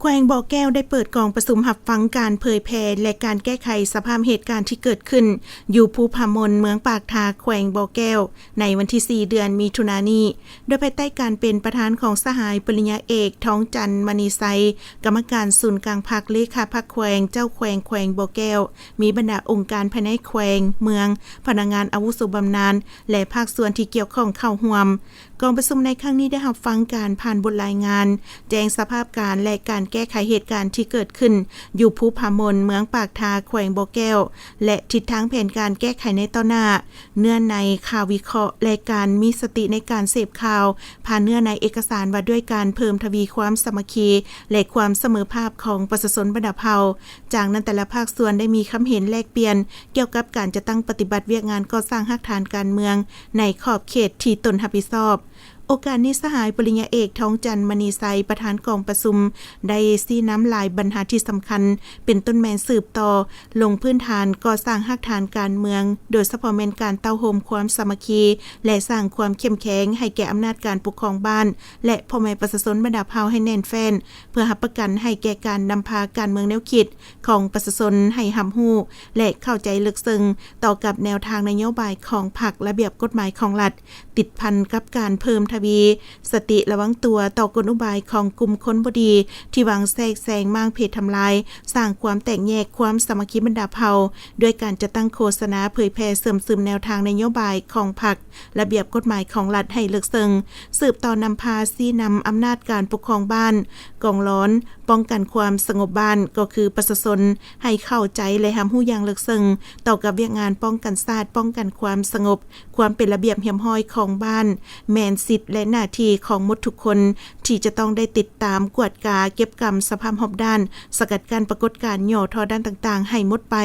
ແຂວງບໍ່ແກ້ວໄດ້ເປີດກອງປະຊຸມຮັບຟັງການເຜີຍແຜ່ ແລະ ການແກ້ໄຂສະພາບເຫດການທີ່ເກີດຂຶ້ນຢູ່ພູຜາມົນ ເມືອງປາກທາ ແຂວງບໍ່ແກ້ວ ໃນວັນທີສີ່ ເດືອນມິຖຸນານີ້ ໂດຍພາຍໃຕ້ການເປັນປະທານຂອງສະຫາຍປະລິນຍາເອກ ທອງຈັນ ມະນີໄຊ ກຳມະການສູນກາງພັກ, ເລຂາພັກແຂວງ, ເຈົ້າແຂວງແຂວງບໍ່ແກ້ວ, ມີບັນດາອົງການພາຍໃນແຂວງ, ເມືອງ, ພະນັກງານອາວຸໂສບຳນານ ແລະ ພາກສ່ວນທີ່ກ່ຽວຂ້ອງເຂົ້າຮ່ວມ. ກອງປະຊຸມໃນຄັ້ງນີ້ໄດ້ຮັບຟັງການຜ່ານບົດລາຍງານ ແຈ້ງສະພາບການ ແລະ ການແກ້ໄຂເຫດການທີ່ເກີດຂຶ້ນຢູ່ພູຜາມົນ ເມືອງປາກທາ ແຂວງບໍ່ແກ້ວ ແລະ ທິດທາງແຜນການແກ້ໄຂໃນຕໍ່ໜ້າ, ເນື້ອໃນ, ຄ່າວິເຄາະ ແລະ ການມີສະຕິໃນການເສບຂ່າວ, ຜ່ານເນື້ອໃນເອກະສານວ່າດ້ວຍການເພີ່ມທະວີຄວາມສາມັກຄີ ແລະ ຄວາມສະເໝີພາບຂອງປະຊາຊົນບັນດາເຜົ່າ. ຈາກນັ້ນແຕ່ລະພາກສ່ວນໄດ້ມີຄຳເຫັນແລກປ່ຽນກ່ຽວກັບການຈັດຕັ້ງປະຕິບັດວຽກງານກໍ່ສ້າງຮາກຖານການເມືອງໃນຂອບເຂດທີ່ຕົນຮັບຜິດຊອບ. ໂອກາດນີ້ ສະຫາຍປະລິນຍາເອກ ທອງຈັນ ມະນີໄຊ ປະທານກອງປະຊຸມ ໄດ້ຊີ້ນຳຫຼາຍບັນຫາທີ່ສຳຄັນ ເປັນຕົ້ນແມ່ນສືບຕໍ່ລົງພື້ນຖານກໍ່ສ້າງຮາກຖານການເມືອງ, ໂດຍສະເພາະແມ່ນການເຕົ້າໂຮມຄວາມສາມັກຄີ ແລະ ສ້າງຄວາມເຂັ້ມແຂງໃຫ້ແກ່ອຳນາດການປົກຄອງບ້ານ ແລະ ພໍ່ແມ່ປະຊາຊົນບັນດາເຜົ່າໃຫ້ແໜ້ນແຟ້ນ ເພື່ອຮັບປະກັນໃຫ້ແກ່ການນຳພາການເມືອງແນວຄິດຂອງປະຊາຊົນໃຫ້ຮັບຮູ້ ແລະ ເຂົ້າໃຈເລິກເຊິ່ງຕໍ່ກັບແນວທາງນະໂຍບາຍຂອງພັກ, ລະບຽບກົດໝາຍຂອງລັດ, ຕິດພັນກັບການເພີ່ມທະວີສະຕິລະວັງຕົວຕໍ່ກົນອຸບາຍຂອງກຸ່ມຄົນບໍ່ດີ ທີ່ຫວັງແຊກແຊງ, ມ້າງເພດທຳລາຍ, ສ້າງຄວາມແຕກແຍກຄວາມສາມັກຄີບັນດາເຜົ່າ ດ້ວຍການຈັດຕັ້ງໂຄສະນາເຜີຍແຜ່ເຊື່ອມຊຶມແນວທາງນະໂຍບາຍຂອງພັກ, ລະບຽບກົດໝາຍຂອງລັດໃຫ້ເລິກເຊິ່ງ, ສືບຕໍ່ນຳພາຊີ້ນຳອຳນາດການປົກຄອງບ້ານ, ກອງລອນປ້ອງກັນຄວາມສະຫງົບບ້ານ ກໍຄືປະຊາຊົນ ໃຫ້ເຂົ້າໃຈ ແລະ ຮັບຮູ້ຢ່າງເລິກເຊິ່ງຕໍ່ກັບວຽກງານປ້ອງກັນຊາດ, ປ້ອງກັນຄວາມສະຫງົບ, ຄວາມເປັນລະບຽບຮຽບຮ້ອຍຂອງບ້ານ ແມ່ນສິດ ແລະ ໜ້າທີ່ຂອງໝົດທຸກຄົນ ທີ່ຈະຕ້ອງໄດ້ຕິດຕາມ, ກວດກາ, ເກັບກຳສະພາບຮອບດ້ານ, ສະກັດກັ້ນປາກົດການຫຍໍ້ທໍ້ດ້ານຕ່າງໆໃຫ້ໝົດໄປ.